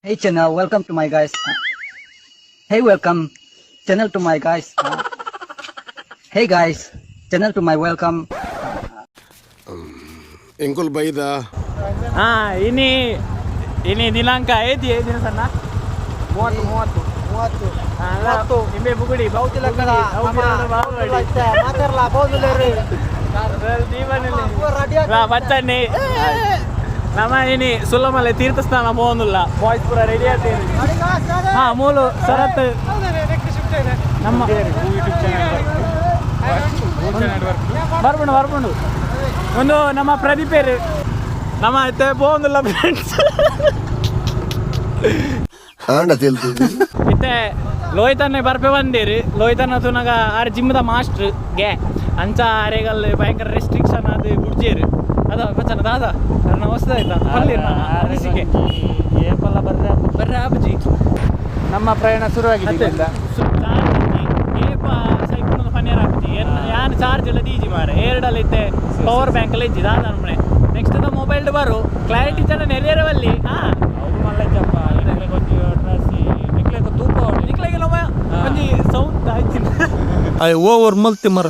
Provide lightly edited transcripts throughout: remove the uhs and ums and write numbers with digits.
Hey channel, welcome to my guys. Hey, welcome channel to my guys. Hey guys, channel to my welcome. ಎಂಕುಲ್ ಬೈದ. ಹಾ, ಇನಿ ಇನಿ ದಿನಾಂಕ ಏತಿ ದಿನ ಸಣ್ಣ? 30 30 30 30. ನಿಂಬೆ ಬುಗುಡಿ. ಮಾತಾಡಲ್ಲ ಬೋದುಲೇರು. ಬಚ್ಚನ್ನಿ ನಮ್ಮ ಇನಿ ಸುಲ್ಲಮಲೆ ತೀರ್ಥಸ್ಥಾನ ಪೋವೊಂದುಲ್ಲ. ಬಾಯ್ಸ್ ಪೂರ ರೆಡಿ ಆತೀರಿ. ಹಾ, ಮೂಲು ಸರತ್ ನಮ್ಮ ಬರ್ಪುಂಡು ಬರ್ಪುಂಡು. ಒಂದು ನಮ್ಮ ಪ್ರದೀಪೇರು ನಮ್ಮ ಇತ್ತೆ ಪೋವೊಂದುಲ್ಲ ಫ್ರೆಂಡ್ಸ್. ಆಂಡ ತೆಲ್ತುದು. ಇತ್ತೆ ಲೋಹಿತನ್ನೇ ಬರ್ಪೆ ಬಂದಿರಿ. ಲೋಹಿತನ ತುನಗ ಆರ್ ಜಿಮ್ದ ಮಾಸ್ಟ್ರ್ ಗೆ ಅಂಚ ಆರೆಗಲ್ ಭಯಂಕರ ರೆಸ್ಟ್ರಿಕ್ಷನ್ ಅದು ಬುಡ್ಜೇರು ಅದ ಬಚ್ಚನ ದಾದ ಅರ್ನ ಹೊಸದಾಯ್ತಾ ಪಲ್ಲಿರ್ ಅನಿಸಿಕೆ. ಏಪಲ್ಲ ಬರ್ರೆ. ಬರ್ರೆ ಆಪುಜಿ. ನಮ್ಮ ಪ್ರಯಾಣ ಶುರುವಾಗಿದೆ ಇಲ್ಲಿಂದ. ಚಾರ್ಜ್ ಇಜ್ಜಿ. ಏಪ ಸೈಪುನ ಪನ್ನೇರ್ ಆಪುಜಿ. ಯಾನ್ ಚಾರ್ಜ್ ಎಲ್ಲ ದೀಜಿ ಮಾರೆ ಏರ್ಡಲ್. ಇತ್ತೆ ಪವರ್ ಬ್ಯಾಂಕ್ ಎಲ್ಲ ಇಜ್ಜಿ ದಾದ ಅನ್ಮನೆ. ನೆಕ್ಸ್ಟ್ ದ ಮೊಬೈಲ್ ಬರು ಕ್ಲಾರಿಟಿ ಜನ ನೆರೆಯರವಲ್ಲಿ ಹಾ. ಅವು ಮಲ್ಲಜ್ಜಪ್ಪ ನಿಕ್ಲೆ ಒಂಜಿ ಡ್ರೆಸ್ ನಿಕ್ಲೆ ತೂಪ. ನಿಕ್ಲೆಗೆ ನಮ್ಮ ಒಂಜಿ ಸೌಂಡ್ ಆಯ್ತು. I over ಮಲ್ತಿ ಮರ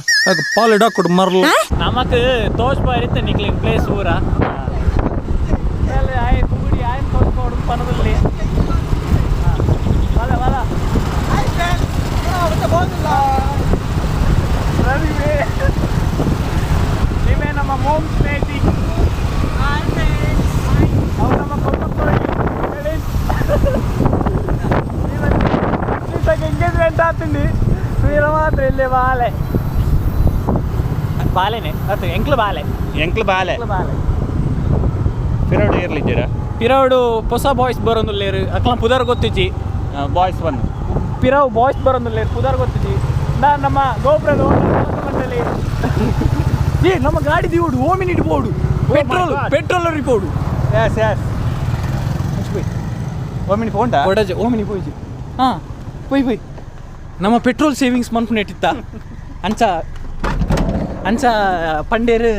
ಪಾಲಿಡ್ ಹಾಕೊಡು ಮರ್ಲ. ನಮಕ್ ತೋಚ್ ಇರುತ್ತೆ ನಿಕ್ಲಿಂಗ್ ಪ್ಲೇಸ್ ಊರ ಆಯ್ ಪುಗುಡಿ ಆಯ್ ತೋಚ್ಬೋಡು ಪನದಲ್ಲಿ. ಬಲ ಬಲ ರವಿವೇ ನೀವೇ ನಮ್ಮ ಮೋಮ್ ಸ್ನೇಹಿತಿ. ಅವ್ರು ನಮ್ಮ ಕೊಮ್ಮಕ್ಕೋಳಿ. ಎಂಗೇಜ್ಮೆಂಟ್ ಆತುಂಡಿ. ವೀರ ಮಾತ್ರ ಇಲ್ಲೇ ಬಾಲೆ ಬಾಲೆನೆ ಅದು ಎಂಕ್ಲು ಬಾಲೆ. ಎಂಕ್ಲು ಬಾಲೆ. ಎಂಕ್ಲು ಬಾಲೆ. ಪಿರೋಡ್ ಇರ್ಲಿದ್ದೀರಾ? ಪಿರವುಡು ಹೊಸ ಬಾಯ್ಸ್ ಬರೋದುಲ್ಲೇರು. ಅಕ್ಲ ಪುದರ್ ಗೊತ್ತಿಜ್ಜಿ. ಬಾಯ್ಸ್ ಬಂದು ಪಿರವು ಬಾಯ್ಸ್ ಬರೋದುಲ್ಲೇರು, ಪುದರ್ ಗೊತ್ತಿಜ್ಜಿ. ನಾ ನಮ್ಮ ಗೋಪುರದ ಮಂಡಳಿ. ಏ, ನಮ್ಮ ಗಾಡಿ ದಿವಡು ಓಮಿನಿಟ್ ಬೋಡು ಪೆಟ್ರೋಲ್ ಪೆಟ್ರೋಲ್ ರಿಪೋಡು. Yes yes Omni phone. ಕೊಡಜೆ ಓಮಿನಿ ಪೋಯ್ಜಿ. ಹಾಂ, ಪೊಯ್ ಪೊಯ್. ನಮ್ಮ ಪೆಟ್ರೋಲ್ ಸೇವಿಂಗ್ಸ್ ಮನ್ಪುನೆಟ್ಟಿತ್ತ ಅಂಚ ಅಂಚ ಪಂಡೇರು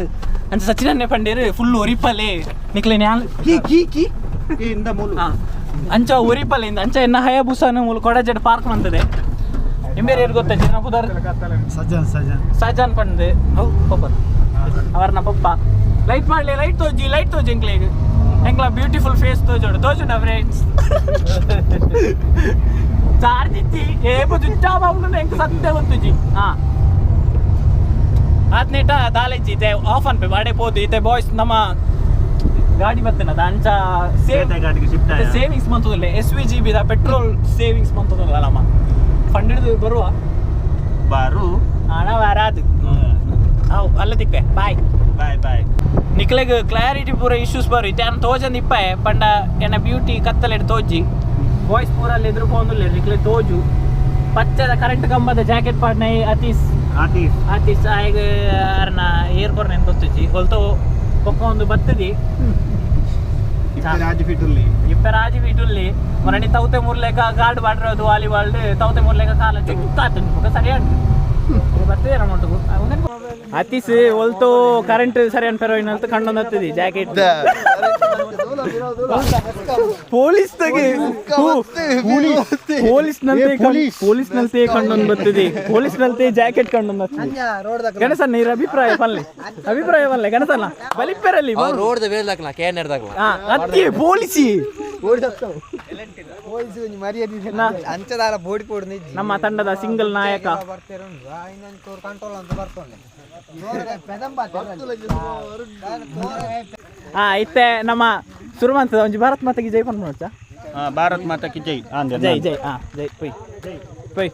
ಅಂಚ ಸಚಿನನ್ನೇ ಪಂಡೇರು ಫುಲ್ ಒರಿಪಲೆ ನಿಕ್ಲೆ ನ್ಯಾಲ್ key key key ಇಂದ ಮೂಲು. ಹಾ, ಅಂಚ ಒರಿಪಲೆ ಇಂದ ಅಂಚ ಎನ್ನ ಹಯಾಬುಸಾನ ಮೂಲು ಕೊಡಜೆಡ್ ಪಾರ್ಕ್ ಮಂತದೆ. ಎಂಬೇರೆ ಯಾರು ಗೊತ್ತಾ ಜಿನ ಪುದರ್? ಸಜ್ಜನ್ ಸಜ್ಜನ್. ಸಜಾನ್ ಪಂಡ್ how ಪಪ್ಪ ಅವರ್ನ ಪಪ್ಪ. ಲೈಟ್ ಮಾಡ್ಲಿ, ಲೈಟ್ ತೋಜಿ, ಲೈಟ್ ತೋಜಿ. ಎಂಕ್ಲೆಗ್ ಎಂಕ್ಲ ಬ್ಯೂಟಿಫುಲ್ ಫೇಸ್ ತೋಜೋಡು ತೋಜುಂಡ ಫ್ರೆಂಡ್ಸ್. ಚಾರ್ಜ್ ಇತ್ತಿ ಏಪ ಜುಚ್ಚಾ ಬಾಬುಂಡು ಎಂಕ್ ಸತ್ಯ ಗೊತ್ತುಜಿ. ಹಾ, ಆತ್ನೇಟ ದಾಲೆಜ್ಜಿ ಇತ್ತೆ ಆಫ್ ಅನ್ಪೆ ಬಾಡೆ ಪೋದು. ಇತ್ತೆ ಬಾಯ್ಸ್ ನಮ್ಮ ಗಾಡಿ ಬತ್ತನದ ಅಂಚ ಸೇವ್ ಗಾಡಿಗೆ ಶಿಫ್ಟ್. ಸೇವಿಂಗ್ಸ್ ಮಂತದಲ್ಲ S V G ಬಿದ petrol savings ಮಂತದಲ್ಲ. ನಮ್ಮ ಫಂಡ್ ಹಿಡಿದು ಬರುವ. ಬಾರು. ಹಣ ವರಾದು ಅವು ಅಲ್ಲ ತಿಪ್ಪೆ. ಬಾಯ್. Bye bye. ನಿಕ್ಲೆಗ್ ಕ್ಲಾರಿಟಿ ಪೂರ ಇಶ್ಯೂಸ್ ಬರು. ಇತ್ತೆ ಯಾನ್ ತೋಜಂದು ಇಪ್ಪೆ ಪಂಡ ಎನ್ನ ಬ್ಯೂಟಿ ಕತ್ತಲೆಡ್ ತೋಜಿ. ಬಾಯ್ಸ್ ಪೂರ ಅಲ್ಲಿ ಎದುರು ಪೋಂದುಲ್ಲೆರ್. ನಿಕ್ಲೆ ತೋಜು ಪಚ್ಚದ ಕರೆಂಟ್ ಕಂಬದ ಜಾಕೆಟ್ ಪಾಡ್ನೈ ಅತೀಸ್. ಆತೀಸ್. ಅತೀಸ್ ಆಯ್ಗ್ ಅರ್ನ ಏರ್ ಕೊರ್ನೆನ್ ಗೊತ್ತುಜಿ. ಹೊಲ್ತೋ ಬೊಕ್ಕ ಒಂದು ಬತ್ತದಿ. ರಾಜ್ ಫಿಟುಲ್ಲಿ. ಇಪ್ಪೆ ರಾಜಿ ವೀಟುಲ್ಲಿ ಮೊರಣಿ ತೌತೆ ಮುರ್ಲೇಕ ಗಾರ್ಡ್ ಬಾಡ್ರದು ವಾಲಿಬಾಲ್ ತೌತೆ ಮುರ್ಲೇಕ ಕಾಲ ಚುಕ್ಕಾತುಂಡು. ಬೊಕ್ಕ ಸರಿ ಉಂಟು ಬರ್ತದೆ ನಮ್ಮ ಒಟ್ಟುಗು. ಅತೀಸ್ ಒಲ್ತೋ ಕರೆಂಟ್ ಸರಿ ಅನ್ಪೆರೋಯಿನಲ್ತು ಕಂಡೊಂದತ್ತದಿ ಜಾಕೆಟ್. ಪೊಲೀಸ್ ತಗೆ ಪೊಲೀಸ್ ನಲ್ತೆ ಪೊಲೀಸ್ ನಲ್ತೆ ಕಂಡೊಂದು ಬರ್ತದೆ. ಪೊಲೀಸ್ ನಲ್ತೆ ಜಾಕೆಟ್ ಕಂಡೊಂದು ಬರ್ತದೆ. ಗಣಸಣ್ಣ ಇರ ಅಭಿಪ್ರಾಯ ಪಲ್ಲೆ, ಅಭಿಪ್ರಾಯ ಪಲ್ಲೆ ಗಣಸಣ್ಣ ಬಲಿಪ್ಪೆರಲ್ಲಿ. ರೋಡ್ ವೇಲ್ದಾಕ್ಲ ಕೇನ್ ಎರ್ದಾಕ್ಲ. ಹಾ, ಅತ್ತಿ ಪೊಲೀಸಿ. ಅಂಚದಾರ ಬೋಡಿ ಪೋಡು ನಿಜ್ಜಿ. ನಮ್ಮ ತಂಡದ ಸಿಂಗಲ್ ನಾಯಕ. ಕಂಟ್ರೋಲ್ ಅಂತ ಬರ್ತೊಂಡೆ. ಹಾ, ಇತ್ತೆ ನಮ್ಮ ಸುರುಮಂತದ ಒಂಜಿ ಭಾರತ್ ಮಾತೆಗೆ ಜೈ ಪನ್ಪುನಚ್ಚ. ಭಾರತ್ ಮಾತಾ ಕಿ ಜೈ ಆಂದೆ. ಜೈ ಜೈ. ಹಾ, ಜೈ. ಪೊಯ್ ಪೊಯ್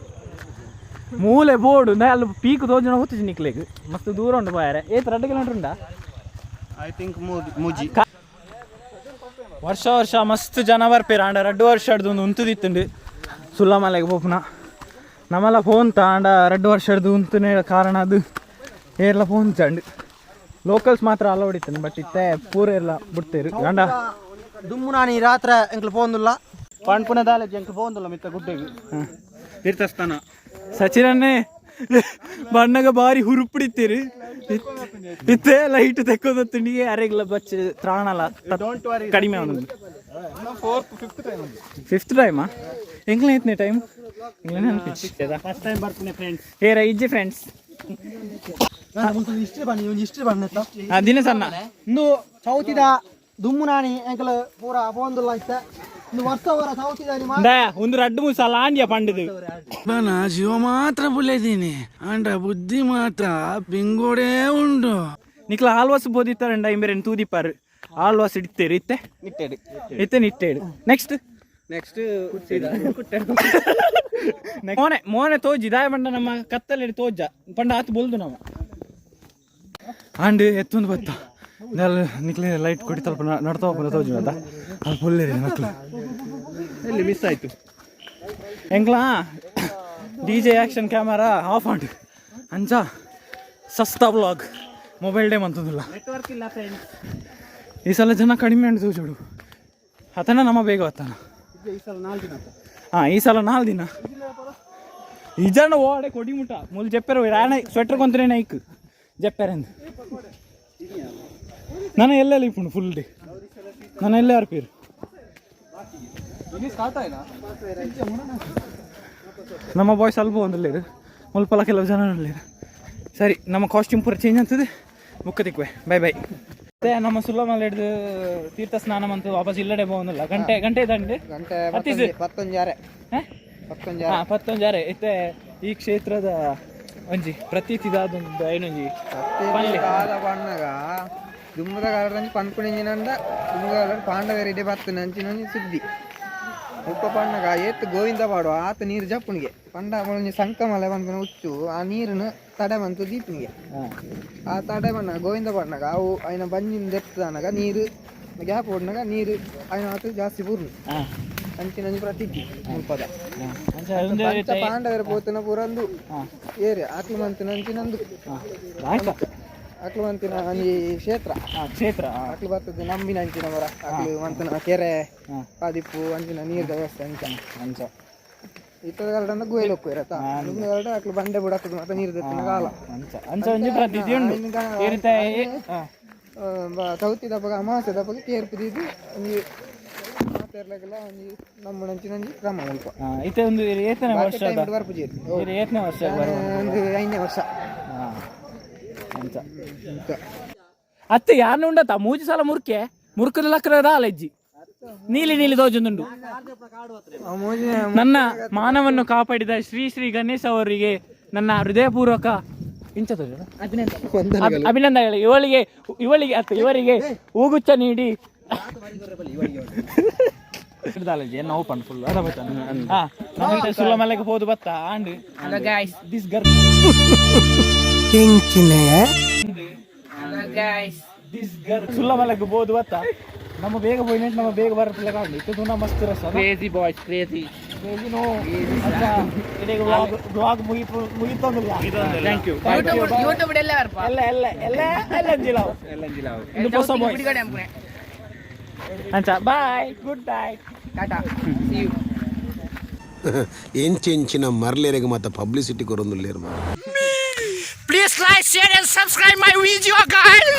ಮೂಲೆ ಬೋರ್ಡು ಅಲ್ಲಿ ಪೀಕ್ ತೋಜುನ ಗೊತ್ತಿಜಿ ನಿಕ್ಲೆಗ್. ಮಸ್ತ್ ದೂರ ಉಂಡು ಬಾಯರೆ. ಏತ್ 2 ಕಿಲೋಮೀಟರ್ ಉಂಡಾ? I think ಮೂಜಿ. ವರ್ಷ ವರ್ಷ ಮಸ್ತ್ ಜನ ಬರ್ಪೇರು. ಆಂಡ 2 ವರ್ಷ ಹಿಡ್ದು ಒಂದು ಉಂತುದಿತ್ತುಂಡು ಸುಲ್ಲಮಲೆಗೆ ಪೋಪುನ. ನಮ್ಮಲ್ಲ ಫೋನ್ ಆಂಡ 2 ವರ್ಷ ಹಿಡ್ದು ಉಂತುನೇ ಕಾರಣ ಅದು ಏರ್ಲ ಫೋನ್ ಚಂಡ್. ಲೋಕಲ್ಸ್ ಮಾತ್ರ ಅಲೌಡ್ ಇತ್ತು, ಬಟ್ ಇತ್ತೆ ಪೂರ ಎಲ್ಲ ಬಿಡ್ತೇರು ಗಂಡ. ದುಮ್ಮು ನಾನಿ ರಾತ್ರಿ ಎಂಕ್ಲು ಪೋಂದುಲ್ಲ. ಪಣ್ಪುನ ದಾಲೆ ಎಂಕ್ ಪೋಂದುಲ್ಲ ಮಿತ್ತ ಗುಡ್ಡೆಗೆ ತೀರ್ಥಸ್ಥಾನ. ಸಚಿನನ್ನೇ ಬಣ್ಣಗ ಬಾರಿ ಹುರುಪಿಡಿತ್ತೀರಿ. ಇತ್ತೆ ಲೈಟ್ ತೆಕ್ಕೋದತ್ತಿಂಡಿಗೆ ಅರೆಗ್ಲ ಬಚ್ಚ ತ್ರಾಣಲ ಕಡಿಮೆ ಒಂದು. ಫಿಫ್ತ್ ಟೈಮಾ? ಎಂಗ್ಲ ಐತ್ನೇ ಟೈಮ್? ಫಸ್ಟ್ ಟೈಮ್ ಬರ್ತೀನಿ ಫ್ರೆಂಡ್ಸ್. ಏರ ಇಜ್ಜಿ ಫ್ರೆಂಡ್ಸ್. ದಿನ ಸಣ್ಣ. ಇಂದು ಚೌತಿದ ದುಮ್ಮುನಾಣಿ ಎಂಕಲ್ ಪೂರ ಪೋಂದುಲ್ಲ ಇತ್ತೆ. ಇಂದು ವರ್ಷ ವರ ಚೌತಿದ. ದಯಾ ಒಂದು ರಡ್ಡು ಮೂರು ಸಲ ಆಂಡ್ಯ ಪಂಡದು. ಶಿವ ಮಾತ್ರ ಬುಲೆದೀನಿ ಅಂಡ ಬುದ್ಧಿ ಮಾತ್ರ ಬಿಂಗೋಡೇ ಉಂಡು. ನಿಕ್ಲ ಆಲ್ವಾಸ್ ಬೋದಿತ್ತಾರಂಡ ಇಂಬೆರೆನ್ ತೂದಿಪ್ಪಾರು. ಆಲ್ವಾಸ್ ಇಡ್ತೇರು ಇತ್ತೆ ಇತ್ತೆ ನಿಟ್ಟೇಡು. ನೆಕ್ಸ್ಟ್ ನೆಕ್ಸ್ಟ್ ಮೋನೆ ಮೋನೆ ತೋಜಿ ದಾಯ ಪಂಡ ನಮ್ಮ ಕತ್ತಲೆಡ್ ತೋಜ ಪಂಡ ಆತು ಬೊಲ್ದು ನಮ್ಮ ಆಂಡ್ ಎತ್ತೊಂದು ಬತ್ತ ನಿಕ್ಲೆ ಲೈಟ್ ಕೊಡಿ ತಲ್ಪ ನಡ್ತಾ ಹೋಗ್ಬೋದು ತೋಜಿ ಬತ್ತ. ಅಲ್ಲಿ ಪುಲ್ಲೇರಿ ಮಕ್ಳು. ಎಲ್ಲಿ ಮಿಸ್ ಆಯ್ತು? ಎಂಕ್ಲಾ DJ action camera off and ಅಂಚ ಸಸ್ತಾ ಬ್ಲಾಗ್ ಮೊಬೈಲ್ ಡೇ ಮಂತಂದಿಲ್ಲ. ನೆಟ್ವರ್ಕ್ ಇಲ್ಲ ಫ್ರೆಂಡ್ಸ್. ಈ ಸಲ ಜನ ಕಡಿಮೆ ಉಂಟು ತೋಜೋಡು. ಆತನ ನಮ್ಮ ಬೇಗ ಬತ್ತಾನ. ಹಾಂ, ಈ ಸಲ 4 ದಿನ ಇಜನ ಓಡೆ ಕೊಡಿ ಮುಟ ಮುಲ್ ಜೆಪ್ಪೆರ ರಾಣ ಸ್ವೆಟರ್ ಕೊಂತನೇ ನೈಕ್ ಜೆಪ್ಪೆರಂದು. ನಾನು ಎಲ್ಲೆಲ್ಲ ಇಪ್ಪುಂಡು ಫುಲ್ ಡೇ. ನಾನು ಎಲ್ಲೇ ಅರ್ಪೀರು. ನಮ್ಮ ಬಾಯ್ಸ್ ಅಲ್ಪ ಒಂದುಲ್ಲೇರು ಮುಲ್ಪಲ ಕೆಲವು ಜನ ಉಲ್ಲೇರು. ಸರಿ, ನಮ್ಮ ಕಾಸ್ಟ್ಯೂಮ್ ಪೂರ ಚೇಂಜ್ ಆಗ್ತದೆ. ಬುಕ್ಕ ತಿಕ್ವೆ. Bye bye. ಮತ್ತೆ ನಮ್ಮ ಸುಲ್ಲಮಲ್ಲ ಹಿಡ್ದು ತೀರ್ಥ ಸ್ನಾನ ಮಂತು ವಾಪಸ್ ಇಲ್ಲಡೆ ಹೋಗಲ್ಲ. ಗಂಟೆ ಗಂಟೆ ದಂಡೆ. ಗಂಟೆ. ಹತ್ತಿಸು. ಪತ್ತೊಂಜಾರೆ. ಹಾ? ಪತ್ತೊಂಜಾರೆ. ಹಾ, ಪತ್ತೊಂಜಾರೆ. ಇತ್ತೆ ಈ ಕ್ಷೇತ್ರದ ಒಂಜಿ ಪ್ರತೀತಿದಾದೊಂದು ಐನೊಂಜಿ ಪಲ್ಲೆ. ಕಾಲ ಪಣ್ಣಗ ದುಮ್ಮದ ಕಾಲದಂಚಿ ಪನ್ಪುಣಿಂಜಿನಂಡ ದುಮ್ಮದ ಕಾಲಡ್ ಪಾಂಡವೆರ್ ಇಡೆ ಬತ್ತಿನ ಅಂಚಿನೊಂಜಿ ಸುದ್ದಿ. ಉಪ್ಪ ಪಣ್ಣಗ ಏತ್ ಗೋವಿಂದ ಪಾಡುವ ಆತ ನೀರು ಜಪ್ಪುಣಿಗೆ ಪಂಡ ಒಂಜಿ ಸಂಕಮಲೆ ಪನ್ಪಿನ ಉಚ್ಚು ಆ ನೀರುನು ತಡೆ ಮಂತು ದೀಪನಿಗೆ. ಆ ತಡೆ ಬಣ್ಣಗ ಗೋವಿಂದ ಪಾಡ್ನಾಗ ಅವು ಅಯಿನ ಬಂಜಿನ ದೆತ್ತದನಗ ನೀರು ಗ್ಯಾಪ್ ಓಡ್ನಾಗ ನೀರು ಅಯಿನ ಆತು ಜಾಸ್ತಿ ಪೂರ್ಣ ಅಂಚಿನೊಂಜಿ ಪ್ರತೀತಿ ಮುಲ್ಪದ. ಅಂಚ ಒಂದೇ. ಪಂಚ ಪಾಂಡವೆರ್ ಪೋತುನ ಪೂರ ಅಂದು ಏರಿ ಆಕ್ಲು ಮಂತಿನ ಅಂಚಿನಂದು. ಆಯ್ತಾ? ಅಕ್ಲು ಮಂತಿನ ಒಂಜಿ ಕ್ಷೇತ್ರ. ಹಾ, ಕ್ಷೇತ್ರ ಹಾ. ಅಕ್ಲು ಬರ್ತದೆ ನಂಬಿನ ಅಂಚಿನ ಮರ ಅಕ್ಲು ಮಂತನ ಕೆರೆ ಪಾದಿಪ್ಪು ಅಂಚಿನ ನೀರ್ದ ವ್ಯವಸ್ಥೆ ಅಂಚ. ಅಂಚ. ಇತ್ತದ ಕಾಲಡ್ ಗುಹೆಲ್ ಹೋಗ್ತಿರತ್ತ ದುಮ್ಮದ ಕಾಲಡ್ ಅಕ್ಲು ಬಂಡೆ ಬುಡಕದು ಮಾತ ನೀರು ದತ್ತಿನ ಕಾಲ. ಅಂಚ ಅಂಚ ಒಂಜಿ ಪ್ರತೀತಿ ಉಂಡು ಈ ರೀತಿ ಹಾ. ಚೌತಿ ದಪ್ಪಗ ಅಮಾವಾಸ್ಯೆ ದಪ್ಪಗ ತೇರ್ಪು ದೀದು ಒಂಜಿ ಮಾತೆರ್ಲಗಲ ಒಂಜಿ ನಮ್ಮನಂಚಿನ ಒಂಜಿ ಕ್ರಮ ಮುಲ್ಪ. ಹಾ, ಇತ್ತೆ ಒಂದು ಏತನೇ ವರ್ಷದ ಟೈಮ್ ಬರ್ಪುಜಿ. ಇದು ಏತನೇ ವರ್ಷ ಬರುವ? ಒಂದು 5ನೇ ವರ್ಷ. ಹಾ, ಅಂಚ. ಅಂಚ. ಅತ್ತೆ ಯಾರನ್ನ ಉಂಡತ್ತ ಮೂಜಿ ಸಲ ಮುರ್ಕೆ ಮುರ್ಕದ ಲಕ್ಕದ ಅಲೆಜ್ಜಿ ನೀಲಿ ನೀಲಿ ದೋಜೊಂದುಂಡು. ನನ್ನ ಮಾನವನ್ನು ಕಾಪಾಡಿದ ಶ್ರೀ ಶ್ರೀ ಗಣೇಶ್ ಅವರಿಗೆ ನನ್ನ ಹೃದಯಪೂರ್ವಕ ಇಂಚ ತೋಜೋಣ? ಅಭಿನಂದನೆಗಳು. ಇವಳಿಗೆ ಇವಳಿಗೆ ಅತ್ತ ಇವರಿಗೆ ಹೂಗುಚ್ಚ ನೀಡಿ ಓಪನ್ ಫುಲ್ ಸುಲ್ಲಮಲೆಗೆ ಹೋದು ಬತ್ತ and this girl ಸುಲ್ಲಮಲೆಗೆ ಬೋದು ಬತ್ತ. ನಮ್ಮ ಬೇಗ ಪೋಯಿನ ನಮ್ಮ ಬೇಗ ಬರಪಿಲ್ಲ ಕಾಂಡು ಇತ್ತು ತುನ ಮಸ್ತ್ ರಸ. Crazy boys, crazy. Crazy no. Blog blog ಮುಗಿತು ಮುಗಿತೊಂದಿಲ್ಲ. Thank you. YouTube ಎಲ್ಲ ಬರ್ಪ. ಎಲ್ಲ ಎಲ್ಲ ಎಲ್ಲ ಎಲ್ಲ ಅಂಜಿಲಾವ್ ಎಲ್ಲ ಅಂಜಿಲಾವ್. ಇದು ಹೊಸ ಬಾಯ್ಸ್. ಬಿಡುಗಡೆ ಅಂಪುನೆ. ಅಂಚ bye, good night. Tata, see you. ಎಂಚೆಂಚಿನ ಮರ್ಲೇರಿಗೆ ಮಾತ publicity ಕೊರೊಂದುಲ್ಲೇರು. Please like, share and subscribe my video, guys.